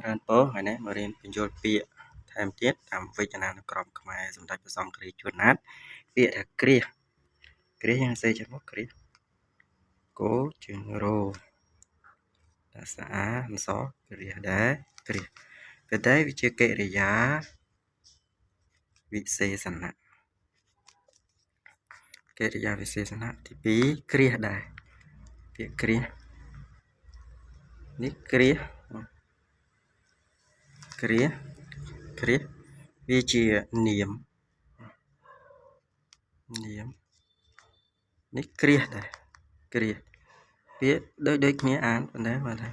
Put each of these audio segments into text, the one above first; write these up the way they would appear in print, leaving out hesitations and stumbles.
ចម្រើនពរថ្ងៃនេះមករៀនបញ្យល់ពាក្យថែមទៀតតាមវេចនានុក្រមខ្មែរសម្ដេចព្រះសង្ឃរាជជួនណាតពាក្យថាគ្រាសគ្រាសយើងសេចេះមកគ្រាសគោជើងរោដាក់ស្អាអសគ្រាសដែរគ្រាសប៉ុន្តែវាជាកិរិយាវិសេសនៈកិរិយាវិសេសនៈទី2គ្រាសដែរពាក្យគ្រាសនេះគ្រាសគ្រាសគ្រាសវាជានាមនាមនេះគ្រាសដែរគ្រាសពាក្យដូចដូចគ្នាអានប៉ុន្តែបាទថា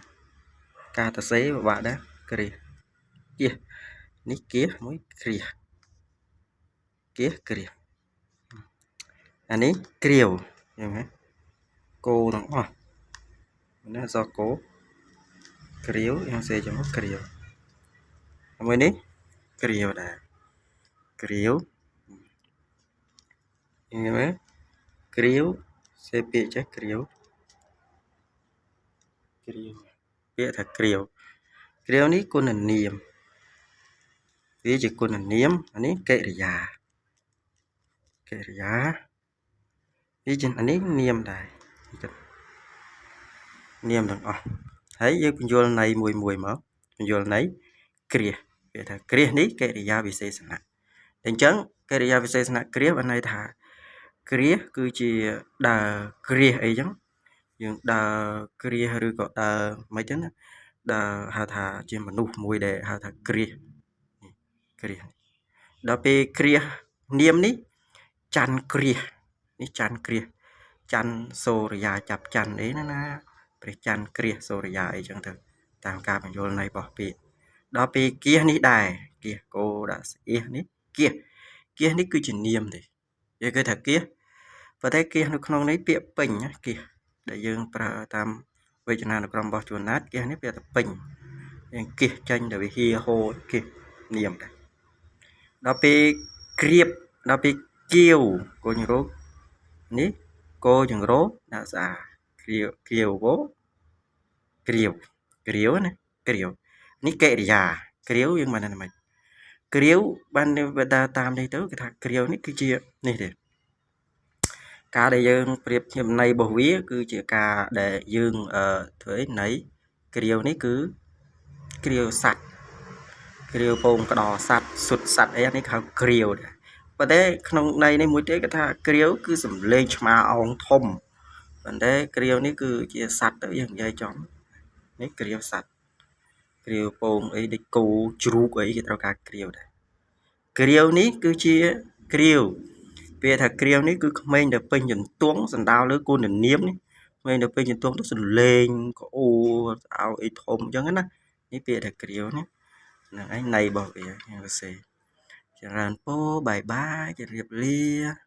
ការតសេពិបាកដែរគ្រាសគៀសនេះគៀសមួយគ្រាសគៀសគ្រាសអានេះគ្រាវយល់ទេគោទាំងអស់នេះអក្សរគោគ្រាវយើងសេចឹងគ្រាវមួយនេះគ្រាវដែរគ្រាវយល់ទេគ្រាវសេពាក្យចេះគ្រាវគ្រាវពាក្យថាគ្រាវគ្រាវនេះគុណនាមវាជាគុណនាមអានេះកិរិយាកិរិយាវាជាអានេះនាមដែរនាមទាំងអស់ហើយយើងបញ្យល់ន័យមួយមួយមកបញ្យល់ន័យគ្រាសគេថាគ្រាសនេះកិរិយាវិសេសនៈអញ្ចឹងកិរិយាវិសេសនៈគ្រាសបានន័យថាគ្រាសគឺជាដើរគ្រាសអីចឹងយើងដើរគ្រាសឬក៏ដើរមិនចឹងណាដើរហៅថាជាមនុស្សមួយដែលហៅថាគ្រាសនេះគ្រាសដល់ពេលគ្រាសនាមនេះច័ន្ទគ្រាសនេះច័ន្ទគ្រាសច័ន្ទសូរិយាចាប់ច័ន្ទអីណាណាព្រះច័ន្ទគ្រាសសូរិយាអីចឹងទៅតាមការបញ្យល់នៃរបស់ពាក្យដល់ពេលគៀសនេះដែរគៀសគោដាក់ស្អៀសនេះគៀសគៀសនេះគឺជានាមទេយើងគេថាគៀសប៉ុន្តែគៀសនៅក្នុងនេះពាក្យពេញណាគៀសដែលយើងប្រើតាមវេចនានុក្រមរបស់ជួនណាតគៀសនេះពាក្យថាពេញយើងគៀសចេញទៅវាហៀហូគៀសនាមដែរដល់ពេលក្រៀបដល់ពេលគៀវគញរោនេះគោចង្រោដាក់ស្អាគ្រាវគ្រាវវគ្រាវគ្រាវណាគ្រាវនេះកិរិយាគ្រាវយើងបានថាម៉េចគ្រាវបានបើតាមនេះទៅគេថាគ្រាវនេះគឺជានេះទេការដែលយើងប្រៀបធៀបន័យរបស់វាគឺជាការដែលយើងធ្វើអីន័យគ្រាវនេះគឺគ្រាវសัตว์គ្រាវពងក្តោសัตว์សុទ្ធសัตว์អីនេះគេហៅគ្រាវដែរប៉ុន្តែក្នុងន័យនេះមួយទៀតគេថាគ្រាវគឺសំលេងឆ្មាអងធំប៉ុន្តែគ្រាវនេះគឺជាសัตว์ទៅយើងនិយាយចំនេះគ្រាវសัตว์គ្រាវពងអីដូចគោជ្រូកអីគេត្រូវការគ្រាវដែរគ្រាវនេះគឺជាគ្រាវពាក្យថាគ្រាវនេះគឺក្មេងដែលពេញចន្ទង់សណ្ដោលើគុណនាមនេះក្មេងដែលពេញចន្ទង់ទៅសលេងក្អូស្អោអីធំអញ្ចឹងណានេះពាក្យថាគ្រាវនេះហ្នឹងឯងន័យរបស់វាយើងសរសេរចម្រើនពរបាយបាយជម្រាបលា។